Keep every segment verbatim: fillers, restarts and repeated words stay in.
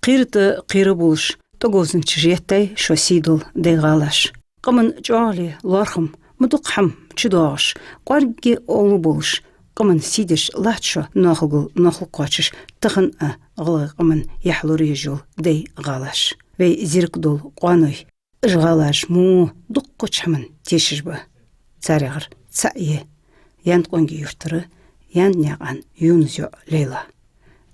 Кхера тӀа кхера болаш, тӀаговзанчаш еттай шоай сийдола дай гӀалаш. Къаман чӀоагӀал, лоархӀам, ма дукха хӀама чудоагӀаш, кӀоарга овла болаш, къаман сий деш латт шо, ноахалгал ноахалга кхоачаш, тахан а гӀалгӀай къаман яхь лораеш йола дай гӀалаш. Вай зирк дола къоаной, уж гӀалаш мо дуккхача хӀаман тешаш ба. Царех цаӀ я Янткъонгий-Юртара Янданаькъан Юнус йоӀ Лейла.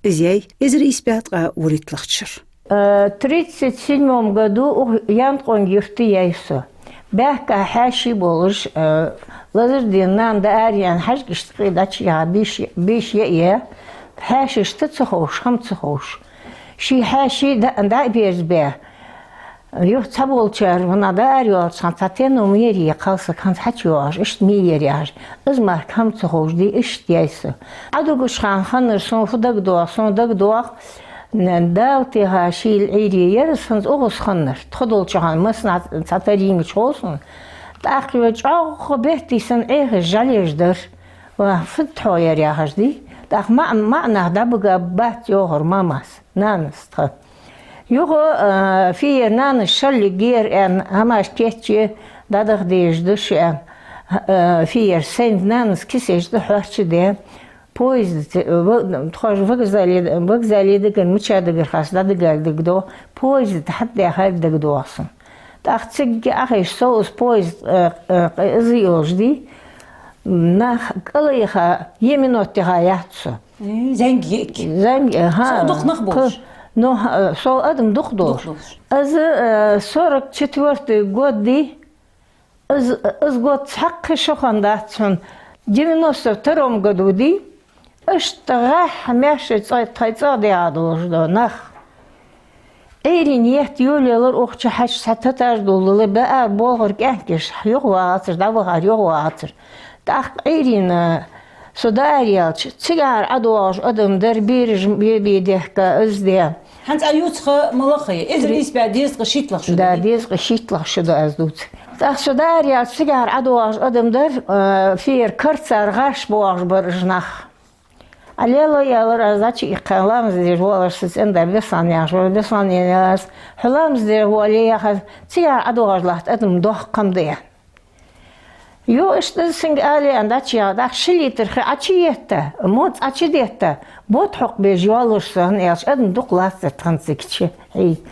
Из яьй эзар ийс бӀаь ткъаь вурийтлагӀча шера. Э, тридцать седьмом году укх Янткъонгий-Юрта яьй со. Баьхка хьаьший болаш, э, лазар дена нана дӀаараяьнна, хьажкӀашта къе дӀачуяха, беш, беш яь, хьаьшашта ца ховш, хӀама ца ховш. Ший хьаьший дӀа-, дӀа а берзабаь, юха цхьаболчар, ванах дӀаарайоалача хана, цхьа тено ма яр е кхалсаг хӀанз хьачуйоагӀаш, иштта ма яр яхаш. Из мара хӀама ца ховш, дий, иштта яьй со. Ӏодугаш хана ханнар сона фу дагадоагӀа, сона дагадоагӀа, н-, Дала теха шийла Ӏуйре яр из хӀанз укхаза ханнар. Тхо долча хана массанахьа цхьатарра йимача хов сона. ТӀаккха йо чӀоагӀа беттий санна Ӏехаш жӀалеш дар. Ва, фу да хьо яр яхаш, дий? ТӀаккха маӀа-, маӀа нах дӀабига бац йоахар мамас, нанас тха. Юха, а, фийер нанас шаллиг гера аьнна, хӀамаш кечъе, дӀадаха дезаш да шо аьнна, а, фийер сайна нанас кисеш тӀа хьоарчадаь, поезда, ва-, тхо вокзале, вокзале дагара, мича дагара хас дӀадигар дагадоагӀа, поезда тӀа хьатӀадаьхар дагадоагӀа сона. ТӀаккха цига Ӏохайша сов из поезд, а, а, къе из йолаш, дий, нах кӀалйиха, е минот яха яц со. Э, зӀамига йиӀиг. ЗӀамига, хӀа. Сов дукха нах болаш? Кхы, ну, хӀа, сов адам дукха долаш. Дукха долаш. Из, э, сорок четвёртый год, дий, из, из год цхьаккха шохан дац хьона. Девяносто втором году, дий, иштта гӀахь маьрша цӀа-, тхай цӀагӀа дегӀа долаш да нах. Ӏуйрийна етта йолаелар укх чу хьача, цхьа татаж долалар, баьар болхар кӀаьнкаш, юхавагӀацар, дӀавахар юхавагӀацар. ТӀаккха Ӏуйрийна со дӀаараяьлча, цигара ӀодоагӀаш адам дар, бераш бе-бе дехка, из де. ХӀанз Ӏа ювцаш ма лаха, эзар ийс бӀаь дезткъа шийтталагӀа шу да, да, дий? Дезткъа шийтталагӀа шу да аз дувцаш. ТӀаккха со дӀаараяьлча, цигара ӀодоагӀаш адам дар, э, фийер карцар гӀаш боагӀаш бар уж нах. Ӏа лело аьлар аз, дӀачуиккха, ламаз деш воаллар са цӀен-да Беслан яхаш вар, Беслане аьлар аз, хьо ламаз деш воалле яхаш, цигара ӀодоагӀаш латт адам доккха хӀама да аьнна. Йо, иштта да синга але аьнна, дӀачуяха, тӀаккха ши литр хи Ӏочуетта, моц Ӏочудетта, бутт хьокхабеш йоаллар со, хӀана аьлча адам дукха лаьцар тхан цига чу, хьий.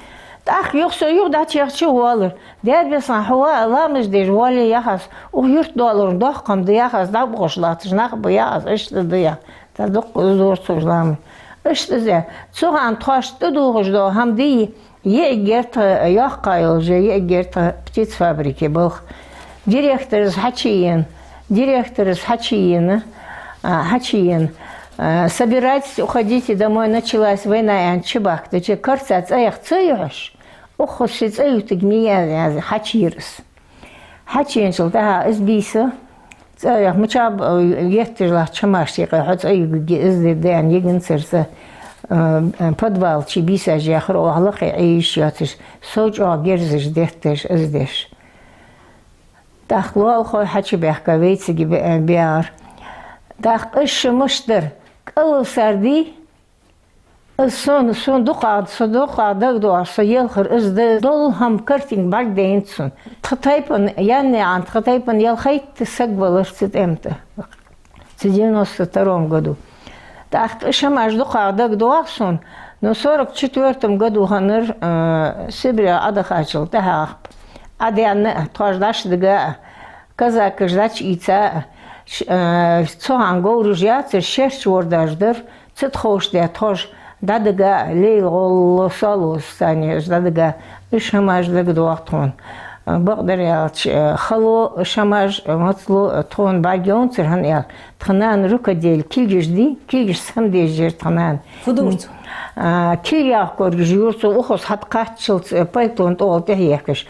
ТӀаккха юха со юха дӀачуяхача воаллар. Даьра Беслан, хьо ва-, ламаз деш воалле яхаш, укх юрта доаллар доккха хӀама да яхаш, дӀабохаш латташ нах ба яхаш, иштта да яхаш. Та дукха из дора цо ламаз. Иштта из. Цу хана тхоашта тӀадувхаш дола хӀама, дий, йиӀиг яр тха йоккха йолаш, йиӀиг яр тха птицефабрике балха. Директорас хьачуена, директорас хьачуена, а, хьачуена, а, «Собирайтесь, уходите домой, началась война» аьнна чубахка, дече карца цӀаех ца юхьаш, укхаза ший цӀа ютаргья аьнна, хьачуйир из. Хьачуеначул тӀехьагӀа из бийса, цӀаех мичаб, э, етташ латт хӀамаш, тӀаккха хьо цӀа югаргья, из де даьнна йиганзар цӀа, э, подвал чу бийсаш яхар, оаха лакхе Ӏе йиш йоацаш, сов чӀоагӀа герзаш детташ, из деш. ТӀаккха лоалахой хьачубаьхка, вайцига бе-, бегӀар. ТӀаккха из шу мишта дар, кӀалвисар, дий, из сона, сона дукхагӀа, со дукхагӀа дагадоагӀаш, со елхар из да, дола хӀама, картинка бӀаргадайнад сона. Тха тайпан, Янданаькъан тха тайпан ялхайтта саг валар цу тӀем тӀа, цу девяносто втором году. ТӀаккха уж хӀамаш дукхагӀа дагадоагӀа сона, но сорок четвёртом году ханнар, э, Сибре Ӏодахачул тӀехьагӀа, Ӏоденна а, тхоаш дӀачудига а, казакаш дӀачуийца а, ш-, э, цу хана говраш яцар, шерча вордаш дар, цу тховш де тхоаш дӀадига а, Лейла гӀолла, со лоацаш санна, уж дӀадига а, уж хӀамаш дагадоагӀа тхона. Бакъдар аьлча, хало, уж хӀамаш, мацало тхона бӀаргайовнзар, хӀана аьлча, тха нана рукоделие, кулгаш, дий, кулгашца хӀама деш яр тха нана. Фу дора цо? А, кулгаш коргаш йора цо, укхаза хьатӀакхаччалца, э, пальтон тӀагӀолла тӀехьа ехкаш.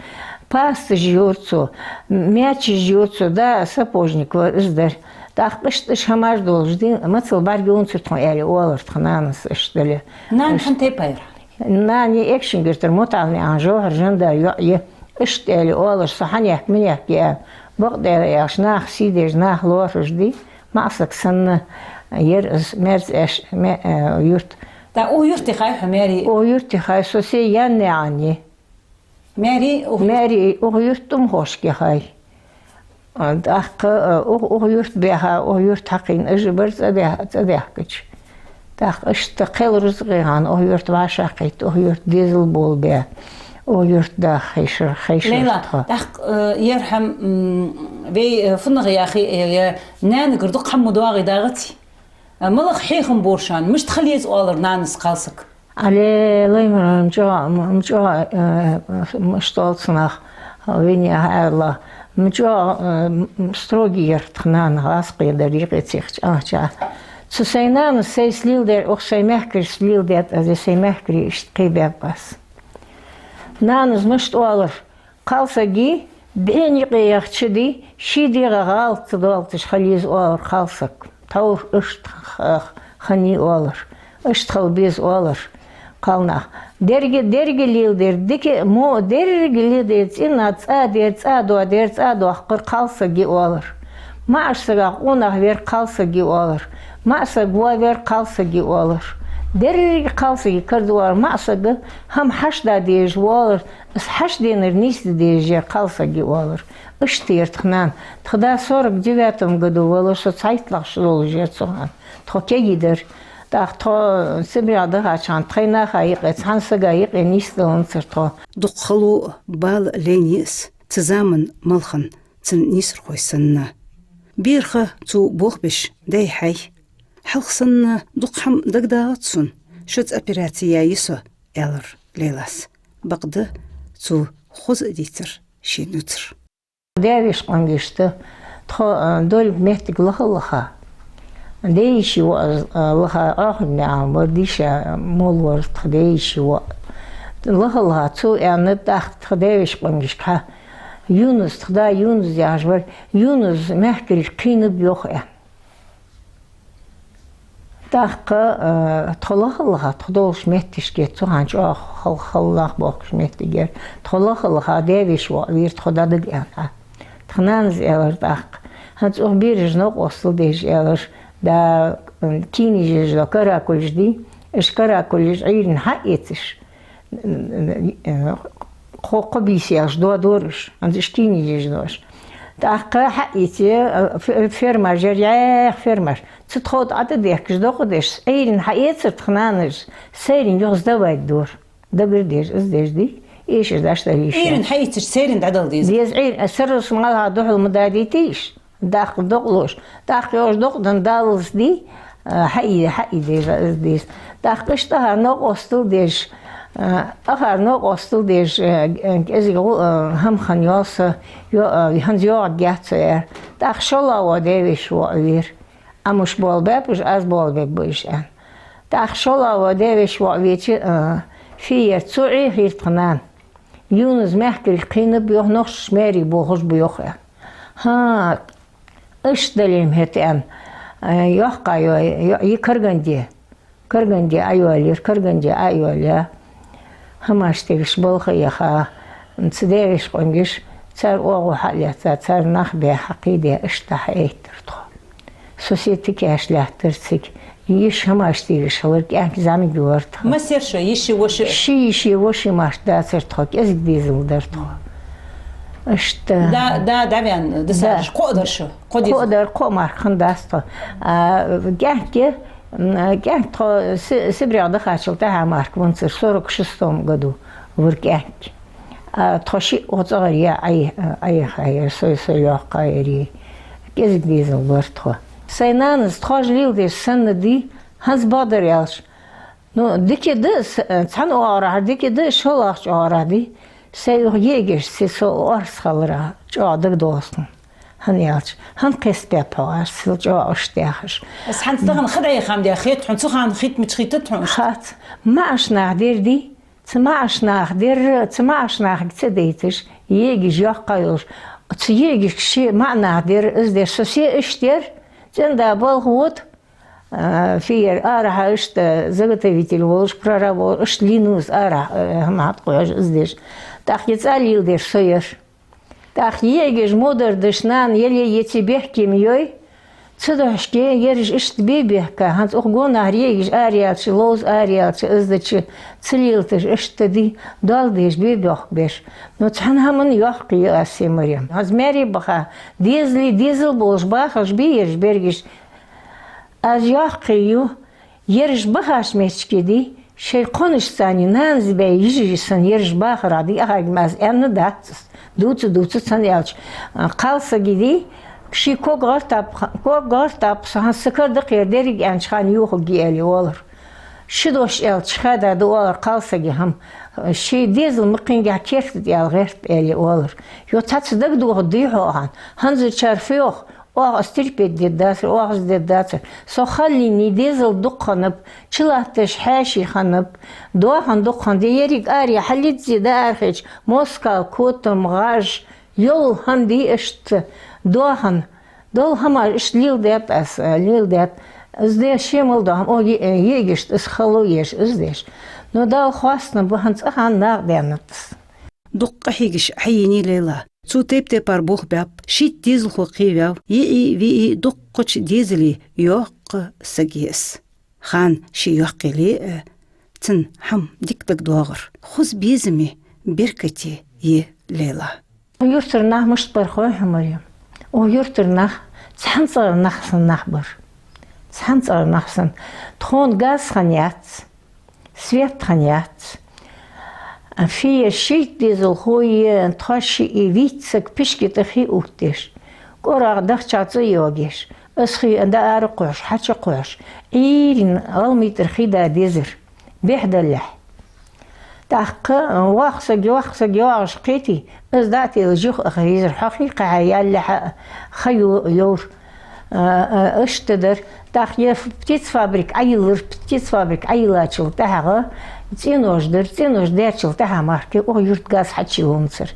Пасташ йора цо, маьчеш йора цо, да, сапожник вар из дар. ТӀаккха иштта уж хӀамаш долаш, дий, мацал бӀаргайовнзар тхона, аьле, оалар тха нанас, иштта дале. Нана хьан тайпа яр? Нана Экажкъонгий-Юртара МутӀалнаькъан Жовхьара Жандарма йоӀ я. Иштта аьле оалар, со хьанехк-минехк я аьнна. Бакъдар аьлча, нах сий деш, нах лоархӀаш, дий, маӀа саг санна яр из, мерза Ӏеш, ме-, э, юрт. ТӀаккха укх юрта яхай хьо, маьре? Укх юрта яхай, со се янне Ӏанне. Маьре укх юрта? Маьре укх юрта, ТӀумхошка яхай. А, тӀаккха, а, укх, укх юрта баьха, укх юрта хьакхийна, уж бар цӀа баьх-, цӀа баьхкача. ТӀаккха иштта кхел рузкъа хана укх юрта вӀашагӀкхийтта, укх юрта дезал болабаь, укх юрта даха хайшар, хайшар тхо. Лейла, тӀаккха, э, ер хӀама, м, вай, э, фуннагӀа яхе, э, э, наьнагара дукха хӀама доагӀий дагӀаций? Э, малагӀа хьехам бора шоана, мишта хила еза оалар нанас кхалсаг? Ӏале, Лаймара, ма чӀоагӀа, ма чӀоагӀа, э, мишта оал цунах, вине хьаьрла, ма чӀоагӀа, э, строгий яр тха нана, гӀазкхий дар юкъе цих чӀанча. Цу сай нанас сайца леладер, укх сай мехкарашца леладаьд аз, сай мехкарий иштта кхебаьб аз. Нанас мишта оалар, кхалсаги бӀен юкъе яхача ди, ший дегӀа гӀалат ца доалийташ хила еза оалар кхалсаг. Тхьовра иштта х-, х-, хиннай оалар. Иштта хила беза оалар кхалнах. Деррига, деррига леладер, дика, во, деррига леладер, цӀена цӀа дер, цӀа доадер, цӀа доаккхар кхалсаг я оалар. МаӀача сагах къонах вер кхалсаг я оалар. МаӀа саг воавер кхалсаг я оалар. Деррига кхалсага кара да оалар. МаӀа саг хӀама хьашт де дезаш ва оалар. Из хьашт денар нийсде дезаш яр кхалсаг я оалар. Иштта яр тха нана. Тха да сорок девятом году валар, со цхьайттлагӀа шу долаш яр цу хана. Тхо кегий дар. ТӀаккха тхо Сибрех дахача хана тхоай наха юкъе, цхьан сага юкъе нийсделанзар тхо. Дукха хало, бала лайнай из, цу заман малхан цун нийсархой санна. Бераха цо болх беш даьй хьай. Хьалха санна дукха хӀама дагадоагӀац сона, шозза операци яьй со, аьлар Лейлас. Бакъда цо хоза а дийцар ший нуцар. Даь-веший къонгашта тхо, а, долга моттиг лахаллаха. Даь-йиший воӀ, а, лаха Ӏохайна маӀан бар, дийша молла вар тха даь-йиший воӀ. Лахаллаха цо аьннад тӀаккха тха даь-веший къонгашка: «Юнус, тха да Юнус яхаш вар, Юнус мехкарий кхийнаб йоах», аьнна. ТӀаккха, э, тхо лахаллаха, тхо долча метташка, цу хана чӀоагӀа хала, хала нах бохкаш моттиг яр. Тхо лахаллаха, даь-веший воӀ вера тхо дӀадига аьнна. Тха нанас аьлар тӀаккха: «ХӀанз укх бераш новкъостал деш», аьлар, «да, э, кийна ежаш дола каракулаш дий, уж каракулаш Ӏуйрийна хьаэцаш, кхо, кхо бийса яьлча доадора уж, хӀанз уж кийна ежаш да уж». ТӀаккха хьаийце, фе-, фермаш яр, яьха фермаш. Цу тхов тӀа ӀотӀадехкаш, докъадеш, Ӏуйрийна хьаэцар тха нанас, сайрийна юха сдавать дора. Дагардеш, из деш дий, эшаш дӀа аш далийша. Ӏуйрийна хьаийцача, сайрийна дӀадала деза. Деза Ӏуйрийна, сарралца малха духьал ма дадийтий уж. ТӀаккха докъалуш. ТӀаккха йоаш докъадан даллалца дий, а, хьаий-, хьаий деза из деза. ТӀаккха иштта ахар новкъостал деш, а, ахар новкъостал деш, а, кӀезига гӀу-, а, хӀама хинна йоал са, йо-, а, хӀанз йоагӀаргьяц со, аьлар. ТӀаккха шоллагӀа вола даь-веший воӀ вера. Амма уж болабаьб уж, аз болабергба уж, аьнна. ТӀаккха шоллагӀа вола даь-веший воӀ веча, а, фу яр, цо Ӏехийра тха нана. Юнус мехкарий кхийнаб йоах, нохчаша маьре бохаш ба йоах, аьнна. ХӀа, иштта дале-м хӀета, аьнна. Э, йоккха йо-, йо-, е Караганде. Караганде Ӏайоалаяьр, Караганде Ӏайоалаяь. ХӀамаш тегаш балха яха. Цу даь-веший къонгаш, цар оагӀув хьалаьца, цар нах бе хьакхийде, иштта хьаэттар тхо. Со се тикаш лаьттар цига. Йиша хӀамаш тегаш хилар, кӀаьнк зӀамига вар тха. Массе яр шо, йиши, воши? Ши йиши, воши мара дацар тхо, кӀезига дезал дар тхо. Иштта. Да, да, дӀаваьнна дисараш, да, кхоъ дар шо, кхоъ дезал? Кхоъ дар, кхоъ мара хиннадац тхо. А, кӀаьнк, м, кӀаьнк тхо Си-, Сибрех дахачул тӀехьагӀа мара венцар, сорок шестом году вар кӀаьнк. А тхо шиъ укх цӀагӀара яь Ӏай-, Ӏайхаяр, сой, сой йоккхаяр. КӀезига дезал бар тхо. Сай нанас тхоаш леладеш санна дий, хӀанз бакъдар аьлча. Ну, дика да, с-, цхьан оагӀорахьара дика да, шоллагӀча оагӀорахьара дий. Сай укх йиӀигашца со орц хиларах чӀоагӀа дагадоагӀа сона. ХӀана аьлча, хӀана кхестабаьб хьогӀ аз, сел чӀоагӀа иштта яхаш. Аз хӀанз тахан хадайха хӀама да хет хьона, цу хана хет мича хетад хьона? Хац. МаӀача наха дер дий? Цу маӀача наха дер, цу маӀача нахага ца дайташ, йиӀигаш йоккха йолаш. Цу йиӀигашка ший маӀа наха дер, из деш, со се иштта дер, цӀен-да балха вода, а, фу яр, арахьа иштта заготовитель волаш, прораб волаш, иштта лийннав из арахьа, а, хӀама хьатӀакхоачаш, из деш. ТӀаккха е цӀа леладер со яр. ТӀаккха йиӀигаш мудар деш, нана, яле еце бехке-м йой, Цу духьашке ераш иштта бе-бехка, хӀанз укх гонахьара йиӀигаш араяьлча, ловза араяьлча, из дича ца лелийташ, иштта ди доал деш бе-бехк беш. Но цхьан хӀаман йоккха ю аз, Семарем. ХӀанз маьре баха, дезали, дезал болаш бахаш бий ераш берригаш. Аз йоккха ю, ераш бахача моттиге ди, шоай кхонашца цхьана, нанас баь йижарий санна ераш бахар а ди, ахарга ма аз аьнна дац аз. Дувца, дувца цхьана аьлча, кхалсага ди, ший ког гӀертаб, ког гӀертаб, со хӀанз са кара дакхера деррига аьннача хана йохаргья аьле оалар. Ши дош аьлча, хада да оалар кхалсага хӀама. Ший дезал мукъингахь керта тӀа аьле гӀерт аьле оалар. Йо, цхьацца дагадоха дий хьо ахьан? ХӀанзарчар фу йоах? Оаха аз терпеть дергдацар, оаха аз дергдацар. Со хала лийннай, дезал дукха хиннаб, чулатташ хьаьший хиннаб, доахан дукха хиннад. Еррига араяь хьаллизза дӀаарахьийча, москал, котам, гӀаж, йола хӀама дий иштта доахан. Дола хӀамаш иштта леладаьд аз, леладаьд. Из де ше мел дола хӀама, о, йи-, йиӀигашта из хало еш, из деш. Но Далла хоастам ба, хӀанз цкъа хана накъадаьннад из. Дукха къахьегаш хьаенай Лейла. Цо тайп-тайпара болх баьб, шийтта дезалхо кхеваьв, йиӀий, виӀий, дуккхача дезалий йоккха саг я из. Хана ше йоккха яле а, цун хӀама дика дагадоагӀар. Хоза безаме, беркате я Лейла. Юртара нах мишта бар хой хьона, Марем? Укх юртара нах цхьан цӀагӀара нах санна нах бар. Цхьан цӀагӀара нах санна. Тхона газ хиннаяц. Свет хиннаяц. Фе шийтта дезалхо е тхо шиъ, вийтта саг пишке тӀа хий увттадеш, кӀорагӀа дахчах цӀа йоагаш, из хий дӀааракхухьаш, хьачукхухьаш, Ӏуйранна гӀалмийтар хий да дезар, бехь даллалехь. ТӀаккха воккха саг, воккха саг йоагӀаш кхийтий, из дӀателаш юха аха езар, хьо хий кхахьа яллалехь а ха йо-, йовр. А, а, иштта дар. ТӀаккха ер птицефабрика Ӏойиллар, птицефабрика Ӏойиллачул тӀехьагӀа цӀенош дар, цӀенош даьчул тӀехьагӀа мара укх юрта газ хьачуйилланзар.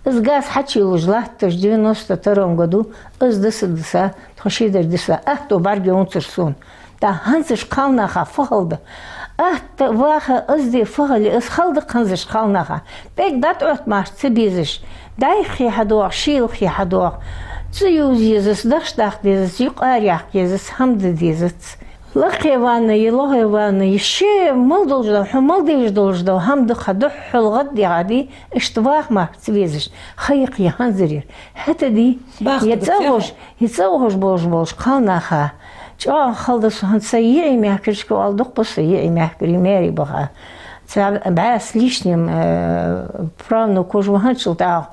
Из газ хьачуйиллаш латташ девяносто втором году, из диса, диса, тхо ши дар диса, атто бӀаргайонзар сона. ТӀаккха хӀанзарча кхалнаха фу хала да? Атта ваха, из де фу хала я, из хала да-кх хӀанзарча кхалнаха. ПӀелг дӀатӀаотта мара ца безаш, дӀайха хий хьадоагӀа, шийлха хий хьадоагӀа. ЦӀи юза езац, дахча даккха дезац, юкъ араяхка езац, хӀама де дезац. Лакхе ванна е, лохе ванна е, ше мел долаш дола, хьона мел дезаш долаш дола хӀама да-кх, духхьал гӀаддехьа ди, иштта ваха мара ца везаш, ха я-кх ер хӀанзаръяр. ХӀаьта ди, бахта е да цӀагӀа цӀагӀа. Из цӀагӀа ухаш болаш болча кхалнаха чӀоагӀа хала да сона, хӀанз сай йиӀий мехкарашка, оал, дукха ба сай йиӀий мехкарий, маьре баха. Цхьа бӀаь с лишним, э, правнукаш ва хӀанзчул тӀехьагӀа.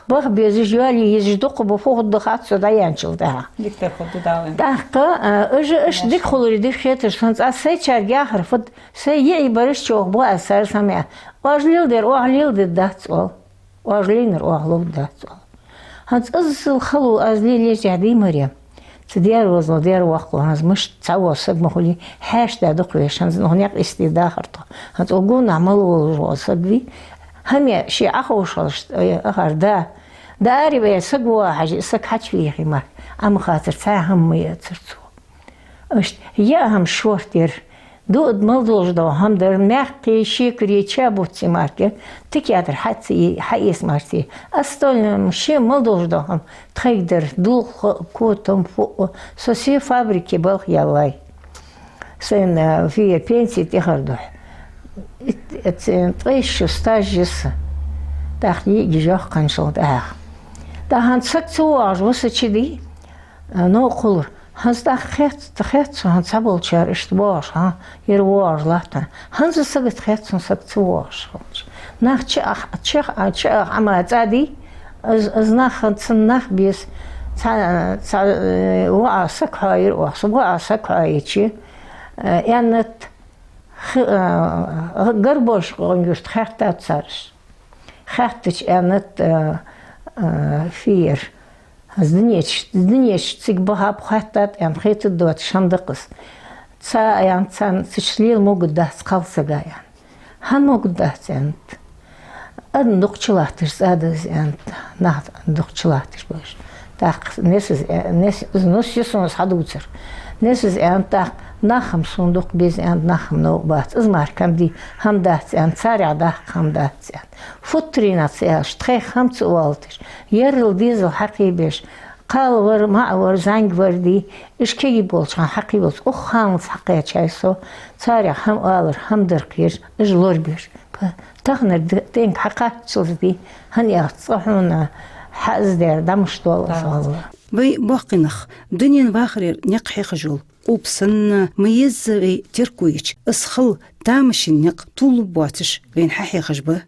Баха безаш, йоалае езаш дукха ба, фу хургда хац со дӀаяьнначул тӀехьагӀа. Виктор хургда Дала. ТӀаккха, э, уж, уж дика хуларе дика хеташ сона, цкъа сайчарга яхар фуд, сай йиӀий бараш чӀоагӀа ба аз цар самаьа. Оаш леладер оаха леладергдац, оал. Оаш лийнар оаха ловргдац, оал. ХӀанз иззал хало аз лелаеш дий, Марем? Цу даьра возал, даьра воккхал, хӀанз мишта цхьавола саг ма хулий, хьаьша да дукха веш, хӀанз нах некъ истий дахар тхо. ХӀанз укх гонахьа мел волаш вола саг вий, хӀама ший Ӏоховшалаш, э, ахар да. Да ари вай саг воа хьажи, саг хьачувийхи мара, Ӏа ма хацар, цхьа хӀама ма яцар цо. Иштта яа хӀама шортта яр. Дуад мел долаш дола хӀама дар, маькхий, шекари чабувцций мара, тикятар хьаца е, хьаэца мара е. Остальное ше мел долаш дола хӀама тхайга дар, дулх, котам, фуъ. Со се фабрике балха яллай. Сайна, э, фе пенси тӀехьара духьа. Ит-, ит-, ткъаь шу стаж я са. ТӀаккха йиӀигаш йоаккхачул тӀехьагӀа. ТӀаккха хӀанз саг ца воагӀаш ва со чу дий, э, новкъа хулар. ХӀанз тӀаккха хет, хет сона, хӀанз цхьаболчар иштта воагӀаш, хӀа, ер воагӀаш латт хьона. ХӀанз сагота хет сона, саг ца воагӀаш хилча. Нах чу ах-, чу ах-, чу ах Ӏама цӀа дий, из, из нах, цун нах беза, цхьа, цхьа, э, воӀа саг хьоайир оаха, со воӀа саг хьоайича, э, аьннад, хи-, э, Гарбош-Къонгий-Юрта хаьттад цар. Хаьттача аьннад, э, э, фе яр. Из дунен чу, дунен чу цига бахаб, хаьттад аьнна, хетаргдоацаш хӀама да-кх из. Цар аьннад царна, цу чу лела могаргдац кхалсага, аьннад. ХӀана могаргдац, аьннад. Адам дукха чулатташ цӀа да из, аьннад, нах дукха чулатташ ба уж. ТӀаккха несаз, э, нес-, из нус я сона из хьадувцар. Несаз аьннад тӀаккха, нах-м сона дукха беза, аьннад, нах-м новкъа бац. Из мара хӀама ди хӀама дац, аьннад, царех даккха хӀама дац, аьннад. Футтаренах ца аьлча, тхайх хӀама ца оалийташ, ерригача дезал хьакхебеш, кхалвар, маӀавар, зӀамигвар дий, уж кегий болча хана хьакхийвелча, укх ханнахьа хьакхаьчай со, царех хӀама алар, хӀама дар кхераш, уж лорабер. П-, таханара д-, денга хьакхаччалца дий, хӀана аьлча цкъа хьона хьаиздаьр дӀа мишта доал аз, валлахӀи. Вай боккхий нах, дунен вахарера никъ хьехаш йола къуб санна, ма езза вай терко йича, из хала тамашийна никъ тувлабоацаш вайна хьахьехаш ба,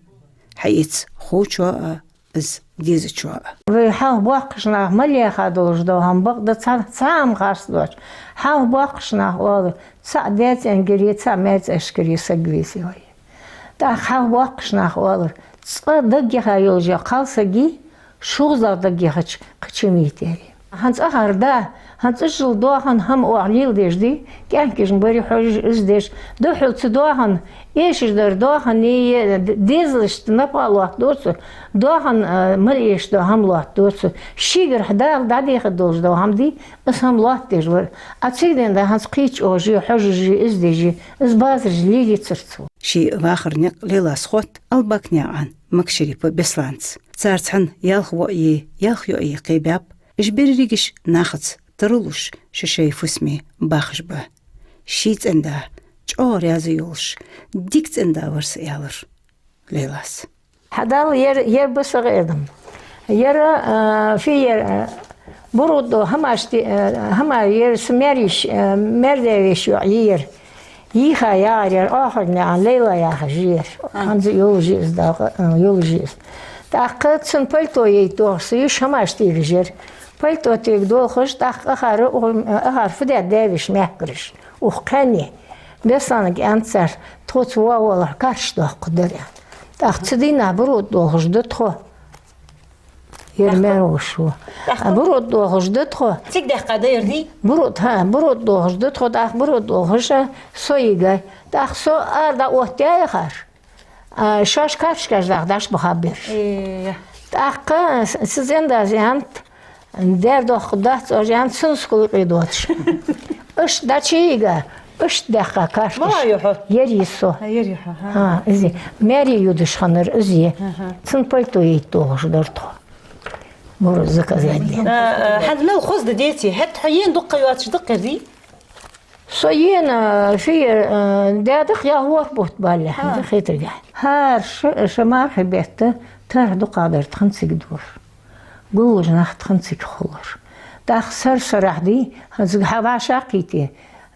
хьаэца ховчоа а, из дезачоа а. Вай хьалха боккхийча наха мел яьха долаш да хӀама, бакъда цхьа, цхьа хӀама харц доацаш. Хьалха боккхийча наха оалар: цаӀ даь цӀенгара, цаӀ маьрцӀашкара саг веза вай. ТӀаккха хьалха боккхийча наха оалар: цкъа даггахьа йолаш я кхалсаг, шозлагӀа даггахьа чу кхы чу митари. ХӀанз цӀагӀара да, хӀанз цӀажал доахан хӀама оаха леладеш дий, кӀаьнкашна бари хьожаш из деш, духхьал цу доахан, эшаш дар доахан, е д-, дезалашта напха лоаттаду цо, доахан, а, мел эшаш да хӀама лоаттаду цо. Шийгара хьа Дала дӀадехар долаш да хӀама дий, из хӀама лоаттадеш вар. А цига денз да хӀанз кхыча ожи, хьожажи, из дежи, из базараш лелийцар цо. Ший вахара никъ Лейлас хотт Албакнаькъан Макшарипа Бесланца. Цар цхьана ялх воӀи, ялх йоӀи кхебаьб, уж берригаш нахаца тара луш, шоай-шоай фусаме бахаш ба. Ший цӀен-да чӀоагӀа раьза йолаш, дика цӀен-да вар са, аьлар Лейлас. Хьадал ер, ер ба са гӀедам. Ер, а, фи ер, а, бурудо хӀамаш ти-, а, хӀама ер са маьр йиш, а, маьр даь веший йоӀ я ер. Йиха яхар ер, охаргнаькъан Лейла яхаш я ер. А. ХӀанз йолаш я из дагӀа, а, йолаш я из. ТӀаккха цун пальто яйта дохаш са йиш хӀамаш тегаш ер. Пальто тега долхаш, тӀаккха ахара, у-, ахара фу даьд даь веший мехкараш. Ух кхаьнне. Бесланага аьннад цар: тхо цу воа волахь карш доаккхаргдар, аьнна. ТӀаккха цу дийнахьа буруд долхаш да тхо. Ер маьр волаш ва. ТӀаккха? А, буруд долхаш да тхо. Цига даьккха да ер дий? Буруд, хӀа, буруд долхаш да тхо, тӀаккха буруд долхаш, а, со йигай. ТӀаккха со ара дӀаоттаяьй ахар. А, шоаш каршкаш даха дӀаш баха бераш. Э. ТӀаккха с-, са цӀен-дас аьннад: даьр дохкаргдац оаш, аьннад, сунскал юкъе доацаш. Иштта дӀачуйига, иштта даьккха каршкаш. Мала я хьо? Ер я со. А, ер я хьо, хӀа. ХӀа, из я. Маьре йодаш хиннар из я. Аха. Цун пальто яйта дохаш дар тхо. Мур заказать де. А, а, хӀанз мел хоза да, деций? ХӀаьта хьо ена дукха йоацаш да-кх ер дий? Со ена, фи ер, а, даьдах я ворхӀ бутт балалехь, хӀа, да хетаргахь. ХӀара ш-, ша мархий бетта тархь дукхагӀдар тхона цига дора. Гуллуш нах тхона цига хулар. ТӀаккха сар-сарахь дий, хӀанз хьа вӀашагӀкхийтте,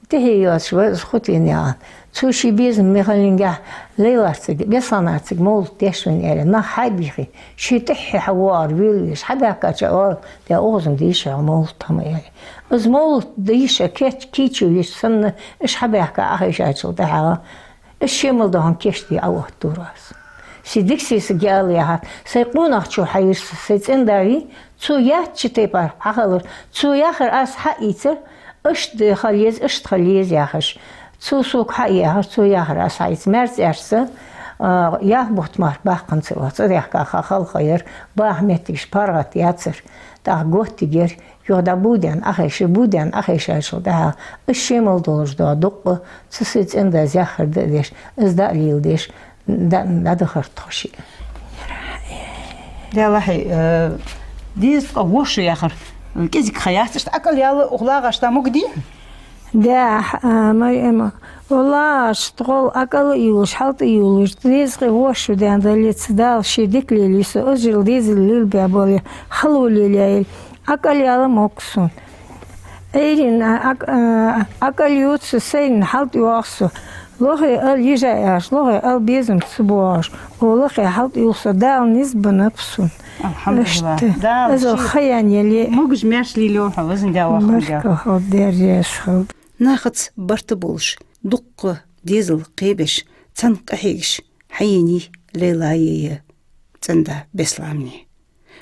тӀехье йоацаш ва из Хутинаькъан. Цо ший безам Михалингахь Лейларциг, Бесланарциг мовлат деш вайна аьле, нах хьайбийхи, ше тӀехье хьавоагӀар велавеш, хьабаьхкача оал, де укхаза дийша хьо мовлат хӀама аьле. Из мовлат дийша кеч-, кийчо йиш санна, уж хьабаьхка Ӏохайшачул тӀехьагӀа, уж ше мел доахан кешта Ӏооттадора аз. Се дика сесаг я ала яхар, сай къонахчо хьайир са, сай цӀен-да вий, цо яьча тайпара хьахилар, цо яхар аз хьаийцар, иштта хила еза, иштта хила еза яхаш. Цо сога хьаяхар, цо яхар аз хьаийцар. МаьрцӀерча са, а, ялх бутт мара баккханзар оаха, цӀадаьхка ха халхаяр, баха моттигаш паргӀатъяцар, тӀаккха готтигер, юха дӀа буден Ӏохайша, буден Ӏохайшачул тӀехьагӀа, из ше мел долаш да дуккха, цу сай цӀен-дас яхар дӀа а деш, из дӀа а леладеш, дӀа-, дӀадахар тхо шиъ. Далахьи, э, дезткъа воша яхар кӀезига ха яц, иштта акӀал яла укх лагӀашта мугдий? Да, а, Марема, валлахь, тхол акӀал а йолаш, хьал тӀа йолаш, дезткъа воша даьнна дале, цу Дала ше дика лелийса, из жил дезал лелабаь бола, хало лелаяйла, акӀал яла мог сона. Ӏуйрийна акӀ-, а, акӀал ювца сайна хьал тӀа йоагӀа со. Лохе ала йижа яхаш, лохе ала безам ца боагӀаш, лохе хьал тӀа йолх со Дала низ беннаб сона. АлхьамдулиллахӀ. Иштта. Дала из ший ха яьнна яле. Могаш-маьрша лелайойла хьо, везан Даьла, воккхача Дала. Баркал хьога, Даьла раьза хилва. Нахаца барт болаш, дуккха дезал кхебеш, цхьана къахьегаш хьаенай Лейлаи цӀен-да Беслани.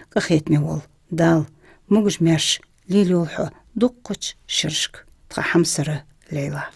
Къахетаме вола Дала могаш-маьрша лелайойла хьо дуккхача шерашка, тха хьамсара Лейла.